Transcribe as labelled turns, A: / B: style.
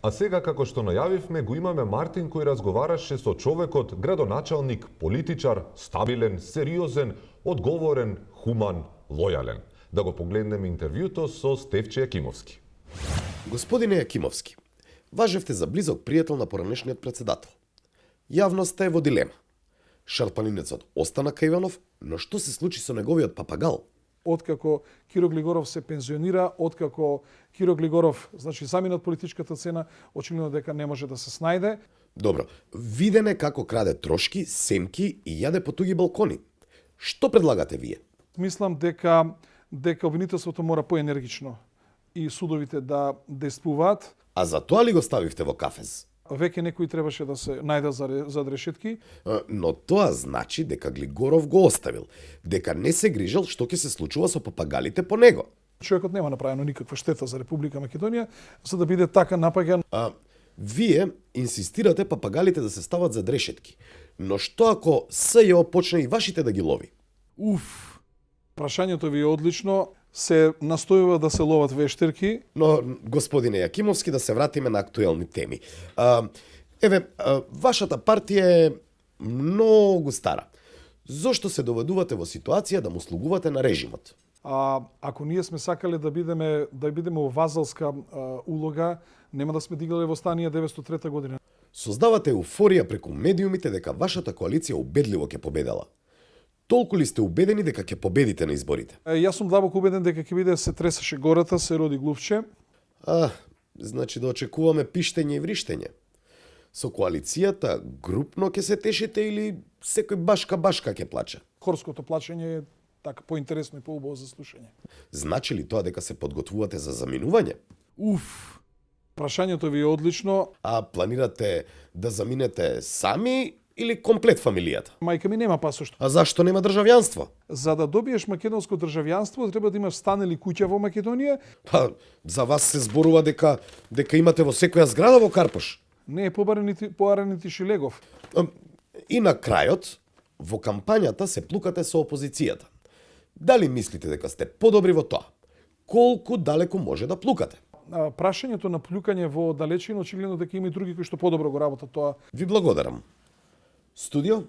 A: А сега, како што најавивме, го имаме Мартин кој разговараше со човекот, градоначалник, политичар, стабилен, сериозен, одговорен, хуман, лојален. Да го погледнеме интервјуто со Стефче Јакимовски.
B: Господине Јакимовски, важевте за близок пријател на поранешниот председател. Јавноста е во дилема. Шарпанинецот остана кај Иванов, но што се случи со неговиот папагал?
C: Откако Киро Глигоров се пензионира, откако Киро Глигоров, значи замина од политичката цена, очигледно дека не може да се снајде.
B: Добро, виден е како краде трошки, семки и јаде по туги балкони. Што предлагате вие?
C: Мислам дека обвинителството мора поенергично и судовите да действуваат.
B: А за тоа ли го ставивте во кафез?
C: Веќе некои требаше да се најдат за решетки.
B: Но тоа значи дека Глигоров го оставил, дека не се грижал што ќе се случува со папагалите по него.
C: Човекот нема направено никаква штета за Република Македонија, за да биде така напаѓан.
B: Вие инсистирате папагалите да се стават за решетки. Но што ако СЈО почне и вашите да ги лови?
C: Прашањето ви е одлично. Се настојува да се ловат вештерки.
B: Но, господине Јакимовски, да се вратиме на актуелни теми. Вашата партија е многу стара. Зошто се доведувате во ситуација да му слугувате на режимот?
C: Ако ние сме сакале да бидеме во вазалска улога, нема да сме дигнале восстание 903 година.
B: Создавате еуфорија преку медиумите дека вашата коалиција убедливо ќе победела. Толку ли сте убедени дека ќе победите на изборите?
C: Јас сум длабоко убеден дека ќе биде се тресаше гората, се роди глувче.
B: Значи да очекуваме пиштење и вриштење. Со коалицијата групно ќе се тешите или секој башка ќе плаче?
C: Хорското плачење е така поинтересно и поубаво за слушање.
B: Значи ли тоа дека се подготвувате за заминување?
C: Прашањето ви е одлично.
B: А планирате да заминете сами или комплет фамилијата?
C: Мајка ми нема пасошт.
B: А зашто нема државјанство?
C: За да добиеш македонско државјанство треба да имаш стан или куќа во Македонија.
B: За вас се зборува дека имате во секоја зграда во Карпош.
C: Не е поарен нити Шилегов.
B: И на крајот, во кампањата се плукате со опозицијата. Дали мислите дека сте подобри во тоа? Колку далеку може да плукате?
C: Прашањето на плюкање во далечина очигледно дека има и други кои што подобро го работат тоа.
B: Ви благодарам. Студио?